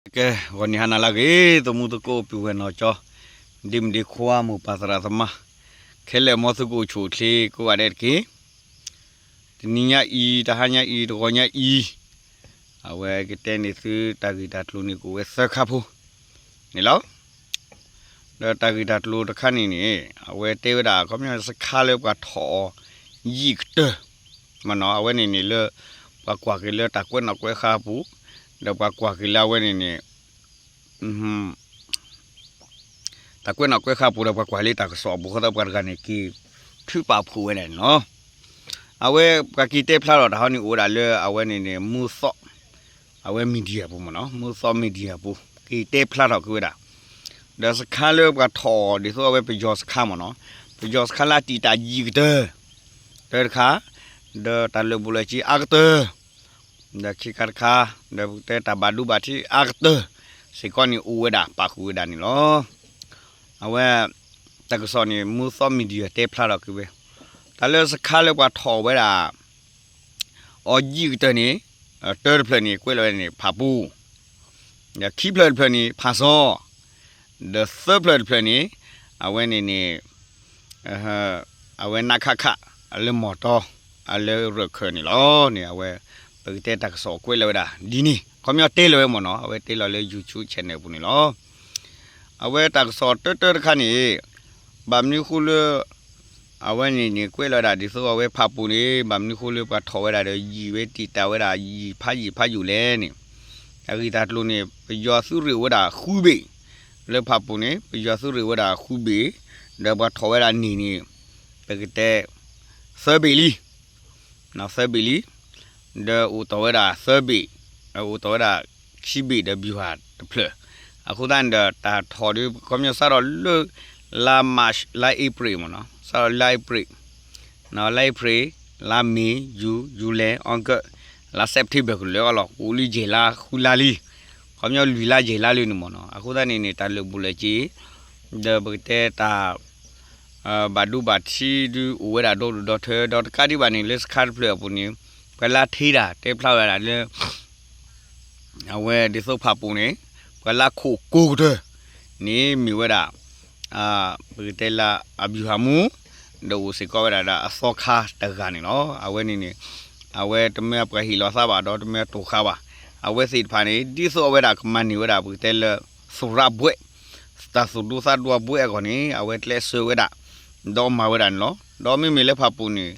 ကဲ, ဂီၤနံၤဟါနၤလၢအဂ့ၤ, သမူသကိးပုၢ်ဝဲၢ်နီၢ်ကၠီ, ဒ့မုၣ်ဒ့ခွါ မိၢ်ပၢ်သရၣ်သမါ, ခဲလၢာ်မ်သုကအိၣ်ဆူၣ်အိၣ်ချ့ကိးဂၤဒဲးတက့ၢ်. တနံၤညါအံၤ, တဟါညါအံၤ, တဂီၤညါအံၤ, အဝဲကတဲန့ၢ်သုတၢ်ဂ့ၢ်တၢ်ကျိၤန့ၣ် ကအိၣ်ဝဲသၢခါဖိန့ၣ်လီၤ. ဒီးတၢ်ဂ့ၢ်တၢ်ကျိၤတခါန့ၣ်န့ၣ် အဝဲတဲဝဲဒၣ် ခီပညီစခါလၢပှၤထီၣ်အီၤယံာ်ကတၢၢ် မ့ၢ်နီၤ, အဝဲန့ၣ်န့ၣ်လၢ ပှၤကွၢ်က့ၤလၢတၢ်ကွဲးနီၣ်ကွဲးဃါအပူၤ, ဒီးပှၤကွၢ်က့ၤလၢအဝဲန့ၣ်န့ၣ် တၢ်ကွဲးနီၣ်ကွဲးဃါအပူၤဒီး ပှၤကွၢ်လၢတၢ်ကစီၣ်အပူၤဃီသီး ပှၤတဂၤန့ၣ် က့ၤထုးပာ်ဖှိၣ်ဝဲဒၣ်န့ၣ်လီၤ. အဝဲပှၤက့ၤတဲဖျါထီၣ်တၢ်ဟီန့ၣ် အိၣ်ဝဲဒၣ်လၢအဝဲန့ၣ်န့ၣ် မူသီၣ်, အဝဲ media ပူၤမ့ၢ်နီၤ, မူသီၣ် media ပူၤ က့ၤတဲဖျါထီၣ်က့ၤဝဲဒၣ်, ဒီးစခါလၢပှၤထီၣ်အီၤ ဒ်သိးအဝဲပယီၤစခါမ့ၢ်နီၤ, ပယီၤစခါလၢအတံာ်တာ်ယံာ်ကတၢၢ် တၢတခါ, ဒီးတၢ်လၢာ်ဘူၣ်လၢာ်စ့အါကတၢၢ် ဒီးခံခါတခါ, ဒီးပကတဲတၢ်ဘၣ်ဒိဘၣ်ထံးအါကတၢၢ်စ့ၢ်ကီးန့ၣ် အိၣ်ဝဲဒၣ် ပာ်ဃုာ်ဝဲဒၣ်န့ၣ်လီၤ. အဝဲ တၢ်ကစီၣ်န့ၣ် မူသီၣ် media တဲဖျါထီၣ်က့ၤဝဲ, တၢ်လၢစခါလၢပှၤထီၣ်ဝဲဒၣ် အီၤယံာ်ကတၢၢ်န့ၣ်, တၢတဖျၢၣ်န့ၣ် ကွဲးလီၤဝဲန့ၣ် ဖၣ်ပူၤ, ဒီးခံဖျၢၣ်တဖျၢၣ်န့ၣ် ဖၣ်စီ, ဒီးသၢဖျၢၣ်တဖျၢၣ်န့ၣ် အဝဲန့ၣ်န့ၣ် အဝဲ နခခ အလၢမီၢ်တီ အလၢရၢၢ်ခၢၣ်န့ၣ်လီၤန့ၣ် အဝဲ ပကတဲတၢ်ကစီၣ်ကွဲးလီၤဝဲဒၣ်ဒ်န့ၣ် ခီပညီတဲလီၤဝဲမ့ၢ်နီၤ, အဝဲတဲလီၤလၢ YouTube channel ပူၤန့ၣ်လီၤ. အဝဲတၢ်ကစီၣ်တၢတၢတခါန့ၣ် ဘၣ်မနုၤဃိလၢ အဝဲန့ၣ်န့ၣ် ကွဲးလီၤဝဲဒၣ်ဒ်သိးအဝဲဖၣ်ပူၤန့ၣ် ဘၣ်မနုၤဃိလၢပှၤထီၣ်ဝဲဒၣ်ဒီးယံာ်ဝဲတံာ်တာ်ဝဲဒၣ်ယံာ်ဖးယံာ်ဖးယိာ်လဲၣ်န့ၣ်, တၢ်ဂ့ၢ်တၢ်ကျိၤန့ၣ် ပယီၤသုးရ့ၣ်ဝဲဒၣ်ဃုဘ့ၣ်, လၢဖၣ်ပူၤန့ၣ် ပယီၤသုးရ့ၣ်ဝဲဒၣ်ဃုဘ့ၣ်, ဒီးပှၤထီၣ်ဝဲဒၣ်န့ၣ်န့ၣ် ပကတဲ သၢဘ့ၣ်လံ သၢဘ့ၣ်လံ, ဒီးအိၣ်တီၢ်ဝဲဒၣ်သၢဘ့ၣ်, အိၣ်တီၢ်ဝဲဒၣ်ခံဘ့ၣ်ဒီး ဗျူဟာ တဖျၢၣ်, အဃိသတးန့ၣ်ဒီး တၢ်ထီၣ်ဒီး ခီပညီစးထီၣ်လၢ လါ March လါ April မ့ၢ်နီၤ, စးထီၣ်လၢ April, လါ April, လါ May, June, July, August, လါ September ကလၢာ်အလီၢ် ကအိၣ်လံယဲၢ်လါဃုလါလံ, ခီပညီလွံၢ်လါယဲၢ်လါလံန့ၣ်မ့ၢ်နီၤ, အဃိသတးန့ၣ်န့ၣ် တၢ်လၢာ်ဘူၣ်လၢာ်စ့ ဒီးပကတဲတၢ် ဘၣ်ဒိဘၣ်ထံးဒုးအိၣ်ဝဲဒၣ်ဒီဒူၣ်ဒီထၢ ဒီးတကးဒံးဘၣ်န့ၣ် လၢစခါတဖျၢၣ်အပူၤန့ၣ် ပှၤလၢထံၣ်တၢ်တဲဖျါဝဲဒၣ်လၢ အဝဲဒ်သိးဖၣ်ပူၤန့ၣ် ပှၤလၢခိၣ်ကိၤကတၢၢ်န့ၣ်မ့ၢ်ဝဲဒၣ် ပကတဲလၢအ ဗျူဟာမှူး ဒီးအိၣ်စ့ၢ်ကီးဝဲဒၣ်ဒီးအသီခါတဂၤန့ၣ်လီၤ. အဝဲန့ၣ်န့ၣ် အဝဲတမ့ၢ်ပှၤဟ့ၣ်လီၤသးဘၣ်ဒီးတမ့ၢ်တိာ်ဃာ်ဘၣ်. အဝဲသ့ၣ်တဖၣ်န့ၣ် ဒ်သိးအဝဲဒၣ်ကမၤန့ၢ်ဝဲဒၣ် ပကတဲလၢ သူရဘွဲ့ တၢ်သူၣ်ဒူသးဒူအဘှဲအဂီၢ်န့ၣ် အဝဲကျဲးစၢးဝဲဒၣ် ဒီးမၤဝဲဒၣ်န့ၣ်လီၤ. ဒီးမ့မ့ၢ်လၢဖၣ်ပူၤန့ၣ်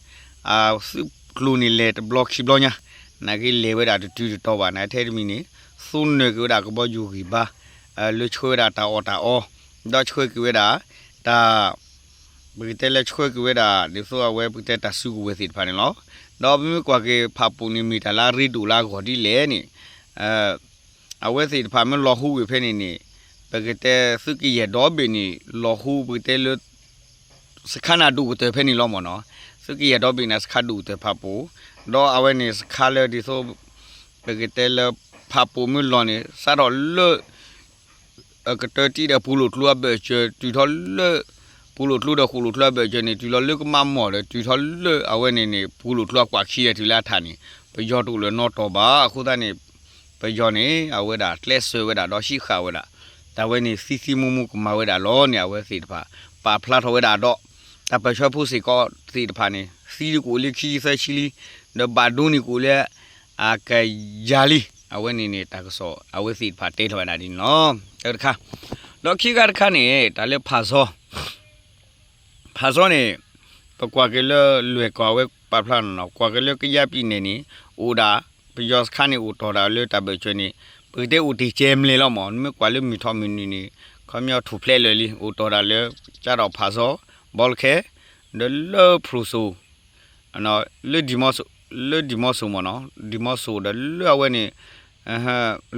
အသုးကျိၤန့ၣ်လဲၤတဘျီခံဘျီညါ, နာ်က့လဲၤဝဲဒၣ်တတုၤတတီၤဘၣ် နာ်ထဲတမံၤန့ၣ် သူနၢၤက့ၤဝဲဒၣ်ကဘီယူၤဂံၢ်ဘါ လၢဆှၢဝဲဒၣ်တၢ်အီၣ်တၢ်အီ, ဒီးဆှၢက့ၤဝဲဒၣ် တၢ် ပကတဲလၢဆှၢက့ၤဝဲဒၣ် ဒ်သိးအဝဲပကတဲတၢ်စုကဝဲၤသ့ၣ်တဖၣ်န့ၣ်လီၤ. ဒီးပမ့ၢ်ကွၢ်က့ၤဖၣ်ပူၤန့ၣ် မ့ၢ်တၢ်လၢအရ့ဒိၣ်လၢအဂီၢ်ဒ်လဲၣ်န့ၣ် အဝဲသ့ၣ်တဖၣ်မ့ၢ်လီၤဟူဝဲဖဲန့ၣ်န့ၣ် ပကတဲသုးကယဲၢ်ဒီဘ့ၣ်န့ၣ် လီၤဟူပကတဲလၢ စခါနၢ်ဒိၣ်ကတၢၢ်ဖဲန့ၣ်လီၤမ့ၢ်နီၤ. သုးကယဲၢ်ဒီဘ့ၣ်န့ၣ် စခါဒိၣ်ကတၢၢ်ဖၣ်ပူၤ, ဒီးအဝဲန့ၣ်စခါလၢဒ်သိး ပကတဲလၢဖၣ်ပူၤမ့ၢ်လီၤန့ၣ် စးထီၣ်လၢ ကတၢၢ်တံၢ်ဒီးပူၤလိာ်ကျိအဘၢၣ်စၢၤ တုၤထီၣ်လၢ ပူၤလိာ်ကျိဒီးဃိၣ်လိာ်ကျိအဘၢၣ်စၢၤန့ၣ် တုၤလီၤလၢကမၣ်မီၢ်ဒီး တုၤထီၣ်လၢအဝဲန့ၣ်န့ၣ် ပူၤလိာ်ကျိအကွၢ်ခံဂၤတုၤလၢအထးန့ၣ် ပယီၤတအိၣ်လၢၤနီတီၤဘၣ်. အဃိသတးန့ၣ် ပယီၤန့ၣ် အဝဲဒၣ်ကျဲးစၢးဝဲဒၣ်ဒီးဟံးဃာ်ဝဲဒၣ် တၢ်ဝဲန့ၣ်သံသံမူမူကမၤဝဲဒၣ်လီၤန့ၣ် အဝဲသ့ၣ်တဖၣ် ပာ်ဖျါထီၣ်ဝဲဒၣ်ဒီး တၢ်ပၢၢ်ဆၢဖိစ့ၢ်ကီးသ့ၣ်တဖၣ်န့ၣ် သံဒုးကအိၣ်လၢခံဆံသၢဆံလံ, ဒီးဘၣ်ဒိန့ၣ်ကအိၣ်လၢ အကယၤလံ. အဝဲန့ၣ်န့ၣ် တၢ်ကစီၣ်အဝဲသ့ၣ်တဖၣ်တဲထီၣ်ဝဲဒၣ်ဒ်န့ၣ်လီၤ. တၢ်တခါ, ဒီးခံခါတခါန့ၣ် တၢ်လၢဖၣ်စီ ဖၣ်စီန့ၣ် ပကွၢ်က့ၤလၢလွဲၢ်ကီၢ်အဝဲပာ်ဖျါနီၤနီၤ ကွၢ်က့ၤလၢကယၤပံၤနဲၣ်န့ၣ် အိၣ်ဒၣ် ပယီၤစခါန့ၣ်အိၣ်တီၢ်ဒၣ်လၢတၢ်ဘၢၣ်စၢၤန့ၣ် ပကတဲအိၣ်တ့ၢ်ကဲမလဲၣ်လီၤမး နမ့ၢ်ကွၢ်လၢမုၢ်ထီၣ်မုၢ်နုာ်န့ၣ် ခီပညီထူၣ်ဖျဲးလၢာ်လံ အိၣ်တီၢ်ဒၣ်လၢ ကၠၢ်ဒီၣ်ဖၣ်စီ ဘီလခဲ ဒီးလၢဖရူစိၤ လၢဒံၣ်မီစိၤ လၢဒံၣ်မီစိၤမးနီၤ ဒံၣ်မီစိၤဒီးလၢအဝဲန့ၣ်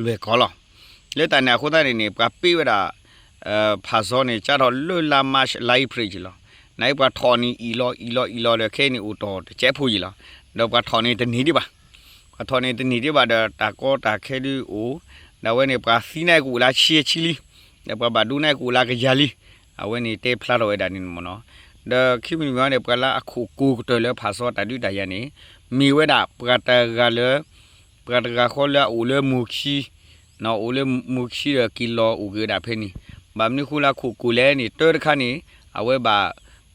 လွဲၢ်ကီၢ်လီၤ. လၢတၢ်န့ၣ်အဃိသတးန့ၣ်န့ၣ် ပှၤပ့ၢ်ဝဲဒၣ် ဖၣ်စီန့ၣ် ကၠၢ်ထီၣ်လၢလါ March လါ April က့ၤလီၤ. နာ်က့ပှၤထီၣ်န့ၣ်အံၤလီၤအံၤလီၤအံၤလီၤဒီး ခဲအံၤန့ၣ်အိၣ်တီၢ်တစဲးဖိက့ၤလီၤ. ဒီးပှၤထီၣ်န့ၣ်တန့ၢ်ဒံးဘၣ် ပှၤထီၣ်န့ၣ်တန့ၢ်ဒံးဘၣ်ဒီး တၢ်ကီတၢ်ခဲဒုးအိၣ်, ဒီးအဝဲန့ၣ် ပှၤသံန့ၣ်ကအိၣ်လၢဆံဆံလံ, ဒီးပှၤဘၣ်ဒိန့ၣ်ကအိၣ်လၢကယၤလံ. အဝဲန့ၣ်တဲဖျါထီၣ်ဝဲဒၣ်န့ၣ်မးနီၤ. ဒီးခံမံၤမံၤန့ၣ် ပှၤလၢအခိၣ်ကိၤကတၢၢ်လၢဖၣ်စီတၢ်ဒုးတၢ်ယၤန့ၣ် မ့ၢ်ဝဲဒၣ်ပှၤတဂၤလၢ ပှၤတဂၤဃီလၢအအိၣ်လၢမိၢ်ခံ အိၣ်လၢမူကဆံဒီးက့ၤလီၤအိၣ်က့ၤဝဲဒၣ်ဖဲန့ၣ်, ဘၣ်မနုၤဃိလၢခိၣ်ကိၣ်လဲၣ်န့ၣ် တၢတခါန့ၣ် အဝဲဘၣ်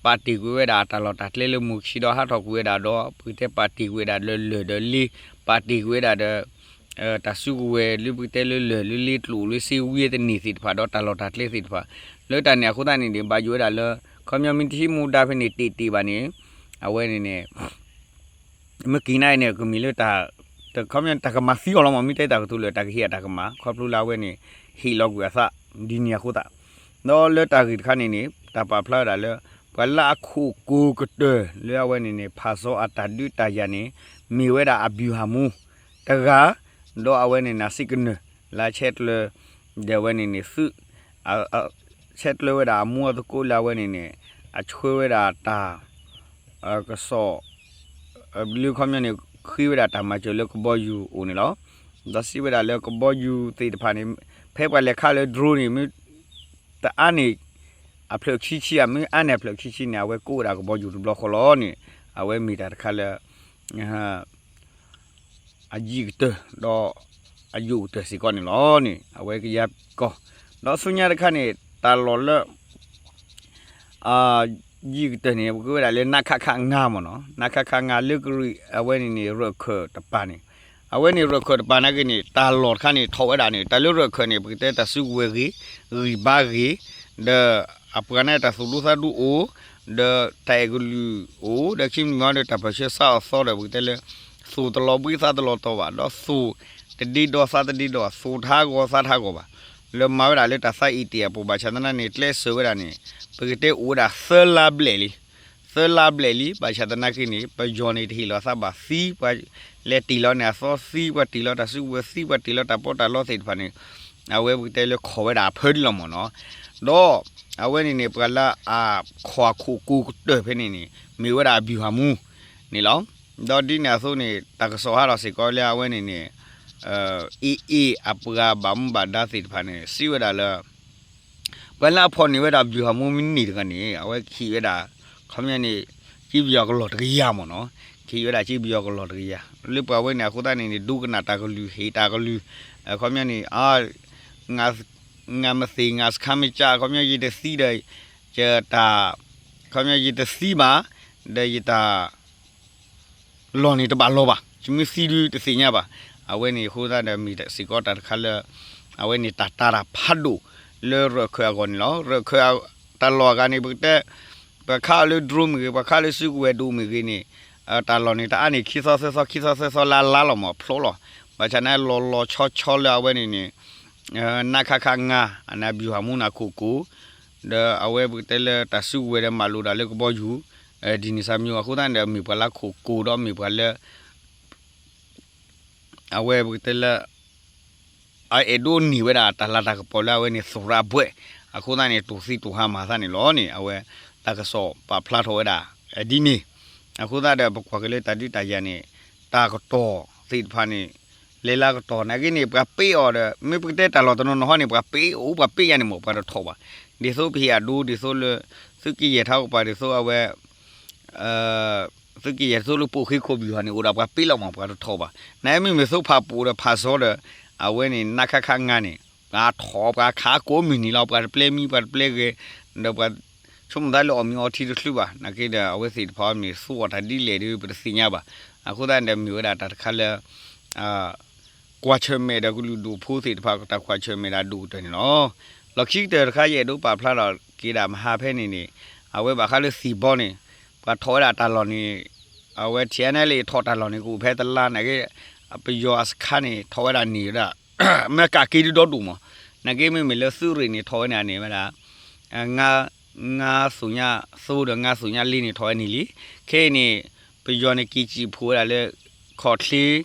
ပာ်တ့ၢ်ကွံာ်ဝဲဒၣ်တၢ်လီၢ်တၢ်ကျဲလၢမူကဆံဒီးဟးထီၣ်ကွံာ်ဝဲဒၣ်ဒီး ပကတဲပာ်တ့ၢ်ကွံာ်ဝဲဒၣ်ဒီးလၢၢ်ဒီးလ့ ပာ်တ့ၢ်ကွံာ်ဝဲဒၣ်ဒီး တၢ်စုကဝဲၤလၢပကတဲလၢလၢၢ်လၢလ့ကျိၣ်လၢစ့ဝံသန့ၢ်သ့ၣ်တဖၣ်ဒီးတၢ်လီၢ်တၢ်ကျဲသ့ၣ်တဖၣ် လၢတၢ်န့ၣ်အဃိသတးန့ၣ်န့ၣ် ဘၣ်ယိၣ်ဝဲဒၣ်လၢ ခီပညီမ့ၢ်တဟံးမူဒါဖဲန့ၣ်တ့ၢ်တ့ၢ်ဘၣ်န့ၣ် အဝဲန့ၣ်န့ၣ် မ့ၢ်က့ၤနၤအံၤန့ၣ် ကမ့ၢ်လၢတၢ် ခီပညီတၢ်ကမၤသံအီၤလီၤမး မ့ၢ်တဲတၢ်ကတိၤလၢတၢ်ကဟ့ၣ်အတၢ်ကမၣ် ခီဖျိလၢအဝဲန့ၣ် ဟ့ၣ်လီၤကွံာ်အသး ဒ်န့ၣ်အဃိသတး ဒီးလၢတၢ်ဂ့ၢ်တခါန့ၣ်န့ၣ် တၢ်ပာ်ဖျါဝဲဒၣ်လၢ ပှၤလၢအခိၣ်ကိၤကတၢၢ်လၢအဝဲန့ၣ်န့ၣ် ဖးစီအတၢ်ဒုးတၢ်ယၤန့ၣ် မ့ၢ်ဝဲဒၣ်အဘံၣ်ဟးမူ တဂၤ ဒီးအဝဲန့ၣ်န့ၣ် အစံးကနၢၢ် လၢအဆဲးကျၢ ဒီးအဝဲန့ၣ်န့ၣ် သုး ဆဲးကျၢဝဲဒၣ်အမူအသကိးလၢအဝဲန့ၣ်န့ၣ် အဆှၢဝဲဒၣ်တၢ် ကစီၣ် လၢခီပညီန့ၣ် ဃ့ဝဲဒၣ်တၢ်မၤစၢၤလၢကဘီယူၤအိၣ်န့ၣ်လီၤ. ဒီးစံးဝဲဒၣ်လၢကဘီယူၤသ့ၣ်တဖၣ်န့ၣ် ဖဲပှၤလဲၤခးလၢ drone န့ၣ် မ့ၢ်တအါန့ၢ် အဖျၢၣ်ခံဆံဧါ မ့ၢ်အါန့ၢ်အဖျၢၣ်ခံဆံန့ၣ် အဝဲကိးဝဲဒၣ်ကဘီယူၤတဘျီဃီလီၤန့ၣ် အဝဲမ့ၢ်တၢ်တခါလၢ အယံာ်ကတၢၢ် ဒီး အယိာ်ကတၢၢ်စ့ၢ်ကီးန့ၣ်လီၤန့ၣ် အဝဲကယၤကီၢ် ဒီးဆူညါတခါန့ၣ် တၢ်လီၢ်လၢ ယံာ်ကတၢၢ်န့ၣ် ပကဝဲဒၣ်လၢ နခခ ငါမ့ၢ်နီၤ နခခ ငါလၢကရံၣ် အဝဲန့ၣ်န့ၣ် ရၢၢ်ခၢၣ်တပၤန့ၣ် အဝဲန့ၣ်ရၢၢ်ခၢၣ်တပၤနာ်က့န့ၣ် တၢ်လီၢ်တခါန့ၣ် ထီၣ်ဝဲဒၣ်န့ၣ် တၢ်လၢရၢၢ်ခၢၣ်န့ၣ် ပကတဲတၢ်စုကဝဲၤဂ့ၤ ဂံၢ်ဘါဂ့ၤ ဒီး အပှၤန့ၣ်တၢ်သူၣ်ဒူသးဒူအိၣ် ဒီးတၢ်အဲၣ်ကလုာ်အိၣ် ဒီးခံမံၤမံၤဒီးတၢ်ပၢၢ်ဆၢစးအီၤသီဒီး ပကတဲလၢ သူၣ်တလီၤဘှံးသးတလီၤတီၤဘၣ် ဒီးသူၣ်တဒ့ဒီသးတဒ့ဒီ သူၣ်တဟးဂီၤသးတဟးဂီၤဘၣ် လၢမၤဝဲဒၣ်လၢတၢ်သးအံၤတ့ၢ်အပူၤ ဘၣ်ဆၣ်သနာ်န့ၣ် ကျဲးစၢးဝဲဒၣ်န့ၣ် ပကတဲအိၣ်ဝဲဒၣ်သၢလါဘျဲၣ်လံ သၢလါဘျဲၣ်လံ ဘၣ်ဆၣ်သနာ်က့န့ၣ် ပယီၤန့ၣ်တဟ့ၣ်လီၤသးဘၣ်သံ ပှၤလဲၤတ့ၢ်လီၤန့ၣ်အသီသံ ပှၤတ့ၢ်လီၤတၢ်စုကဝဲၤသံ ပှၤတ့ၢ်လီၤတၢ်ပီးတၢ်လီသ့ၣ်တဖၣ်န့ၣ် အဝဲပကတဲလၢခိးဝဲဒၣ်အဖၢဒ်လီၤမ့ၢ်နီၤ ဒီး အဝဲန့ၣ်န့ၣ် ပှၤလၢအခိးအခိၣ်ကိၤကတၢၢ်ဖဲန့ၣ်န့ၣ် မ့ၢ်ဝဲဒၣ်အဘံၣ်ဟးမူန့ၣ်လီၤ. ဒီးဒ်န့ၣ်အသိးန့ၣ် တၢ်ကစီၣ်ဟးထီၣ်စ့ၢ်ကီးလၢအဝဲန့ၣ်န့ၣ် အ့ၣ်အ့ၣ် အပှၤဘၣ်မူဘၣ်ဒါသ့ၣ်တဖၣ်န့ၣ် စံးဝဲဒၣ်လၢ ပှၤလၢအဖီၣ်န့ၢ်ဝဲဒၣ်ဘံၣ်ဟးမူမ့ၢ်န့ၢ်တဂၤန့ၣ် အဝဲကဟ့ၣ်ဝဲဒၣ် ခီပညီန့ၣ် ကၠံပယီၤကလီၢ်တကယၤမ့ၢ်နီၤ ကဟ့ၣ်ဝဲဒၣ်ကၠံပယီၤကလီၢ်တကယၤ လၢပှၤဝဲန့ၣ်အဃိသတးန့ၣ်န့ၣ် ဒိကနၣ်တၢ်ကလုၢ် ဟ့ၣ်တၢ်ကလုၢ် ခီပညီန့ၣ် ငါမသ့ၣ် ငါစခါမ့ၢ်ကၠၢ ခီပညီယတသံဒီး ယတၢ် ခီပညီယတသံဘၣ် ဒီးယတၢ် လီၢ်န့ၣ်တဘၣ်လီၤဘၣ် ယမ့ၢ်သံဒုတသ့ၣ်ညါဘၣ် အဝဲန့ၣ်အဃိသတးဒီးမ့ၢ်စ့ၢ်ကီးတၢ်တခါလၢ အဝဲန့ၣ်တၢ်တာ်တၢ်ဖးဒိၣ်လၢရၢၢ်ခၢၣ်အဂီၢ်န့ၣ်လီၤ. ရၢၢ်ခၢၣ် တၢ်လီၢ်အဂၤန့ၣ် ပကတဲ ပှၤခးအီၤလၢ drone မ့ၢ်ဂ့ၤ ပှၤခးလၢစုကဝဲၤဒိၣ်မ့ၢ်ဂ့ၤန့ၣ် တၢ်လီၢ်န့ၣ် တအါန့ၢ်ခံသီသၢသီ ခံသီသၢသီလါလါလီၤမ့ၢ်ဖျိလီၤ. ဘၣ်ဆၣ်န့ၣ်လီၤလီၤဆီဆီလၢအဝဲန့ၣ်န့ၣ် နခခ ငါ အန့ၣ်ဘံၣ်ဟးမူန့ၣ်ခိၣ်ကိၤ ဒီးအဝဲပကတဲလၢတၢ်စုကဝဲၤဒီးမၤလိတၢ်လၢကဘီယူၤ ဒ်န့ၣ်စၢ်မံၤအဃိသတးန့ၣ်ဒီး မ့ၢ်ပှၤလၢခိၣ်ကိၤဒီးမ့ၢ်ပှၤလၢ အဝဲပကတဲလၢ အအဲၣ်ဒိးန့ၢ်ဝဲဒၣ်တၢ်လၤတၢ်ကပီၤလၢအဝဲန့ၣ် သူၣ်ရၢအဘှဲၣ် အဃိသတးန့ၣ် တူၢ်သံတူၢ်ဟါမၤသးန့ၣ်လီၤန့ၣ် အဝဲတၢ်ကစီၣ်ပာ်ဖျါထီၣ်ဝဲဒၣ် ဒ်န့ၣ် အဃိသတးဒီး ပကွၢ်က့ၤလၢတၢ်ဒုးတၢ်ယၤန့ၣ် တၢ်ကတီၢ်သ့ၣ်တဖၣ်န့ၣ် လဲၤလၢကတီၢ်နာ်က့န့ၣ် ပှၤပ့အီၤဒီး မ့ၢ်ပကတဲတၢ်လီၢ်တနီၤနီၤဟီန့ၣ် ပှၤပ့အိၣ် ပှၤပ့ယါန့ၣ်မ့ၢ်ပှၤတထီၣ်ဘၣ်. ဒ်သိးပဟ့ၣ်အဒိ ဒ်သိးလၢ သုးက့ယဲၢ်ထးကပၤ ဒ်သိးအဝဲ သုးက့ယဲၢ်သိးလၢပိာ်ဃ့ခိၣ်ပယီၤန့ၣ် အိၣ်ဒီးပှၤပ့လီၤမ့ၢ်ပှၤတထီၣ်ဘၣ်. နမ့မ့ၢ်သိးဖးပူၤဒီးဖးစီဒီး အဝဲန့ၣ် နခခ ငါန့ၣ် ပှၤထီၣ်ပှၤခးကိးမုၢ်နံၤလီၤ ပှၤတပျဲမံ ပှၤတပျဲဂဲၤ ဒီးပှၤဆိကမိၣ်သးလၢအီၣ်မ့ၤအီထံတချုးဘၣ် နာ်က့ဒီး အဝဲသ့ၣ်တဖၣ်မ့ၢ်သူအီၤတၢ်ဒ်လဲၣ်ဒီး ပတသ့ၣ်ညါဘၣ်. အဃိသတးန့ၣ်ဒီး မ့ၢ်ဝဲဒၣ်တၢ်တခါလၢ ကွၢ်ဆၢၣ်မဲာ်ဒီးကလုာ်ဒူၣ်ဖိသ့ၣ်တဖၣ် တၢ်ကွၢ်ဆၢၣ်မဲာ်ဒီးဒိၣ်ကတၢၢ်န့ၣ်လီၤ. လီၢ်ခံကတၢၢ်တခါ ယအဲၣ်ဒိးပာ်ဖျါထီၣ်က့ၤဒၣ်မဟါဖဲန့ၣ်န့ၣ် အဝဲဘၣ်ဃးလၢသံၣ်ဘီန့ၣ် ပှၤထီၣ်ဝဲဒၣ်တၢ်လီၢ်န့ၣ် အဝဲ ထံၣ်အါနဲလၢထီၣ်တၢ်လီၢ်န့ၣ် ကအိၣ်ဖဲတလါနာ်က့ ပယီၤအစခါန့ၣ် ထီၣ်ဝဲဒၣ်န့ၢ်ဝဲဒၣ် မ့ၢ်ကးက့ၤဒုဒီဒူၣ်မး နာ်က့မ့မ့ၢ်လၢသုးရ့ၣ်န့ၣ် ထီၣ်ဝဲန့ၣ်န့ၣ်ဝဲဒၣ် ငါးသုညသိဒီးငါးသုညလေးန့ၣ် ထီၣ်ဝဲန့ၣ်လံ. ခဲအံၤန့ၣ် ပယီၤန့ၣ် က့ၤစံၣ်ဖှိၣ်ဝဲဒၣ်လၢ ခီၣ်ချ့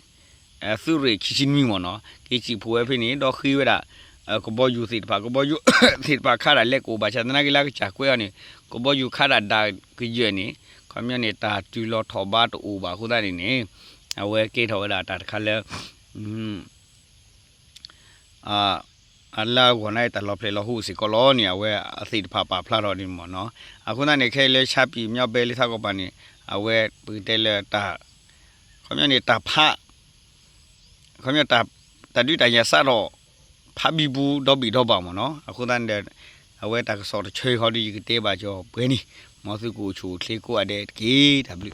သုးရ့ၣ်ခံဆံနွံမ့ၢ်နီၤ က့ၤစံၣ်ဖှိၣ်ဝဲဖဲန့ၣ် ဒီးဃ့ဝဲဒၣ် ကဘီယူၤသ့ၣ်တဖၣ် ကဘီယူၤသ့ၣ်တဖၣ်ခးဒၣ်လဲၤကအိၣ်ဘၣ်ဆၣ်သနာ်က့လၢကစၢ်ကွဲးအီၤန့ၣ် ကဘီယူၤခးဒၣ်ဒၣ်ကယၢၢ်န့ၣ် ခီပညီန့ၣ် တၢ်တုၤလီၤထီၣ်ဘးတအိၣ်ဘၣ်အဃိသတးန့ၣ်န့ၣ် အဝဲကဲထီၣ်ဝဲဒၣ်တၢ်တခါလၢ အလၢအဂီၢ်န့ၣ် တၢ်လီၤဖျဲၣ်လီၤဟိစ့ၢ်ကီးလီၤန့ၣ် အဝဲအသ့ၣ်တဖၣ်ပာ်ဖျါထီၣ်န့ၣ်မ့ၢ်နီၤ. အဃိသတးန့ၣ် ခဲအံၤလၢဆါပံာ်မညီဘဲလၢထးကီၢ်ပၤန့ၣ် အဝဲပကတဲလၢတၢ် ခီပညီန့ၣ် တၢ်ဖး ခီပညီ တၢ်ဒုးတၢ်ယၤစးထီၣ် ဖးဘံဘူဒီဘ့ၣ်ဒီဘၣ်မ့ၢ်နီၤ. အဃိသတးန့ၣ်ဒီး အဝဲတၢ်ကစီၣ်တဆၢအံၤဃီဒီး ယကတဲဘၣ်ကီးပှဲၤန့ၣ်, မ်သုကအိၣ်ဆူၣ်အိၣ်ချ့ကိးဂၤဒဲးတက့ၢ်. တၢ်ဘျုး.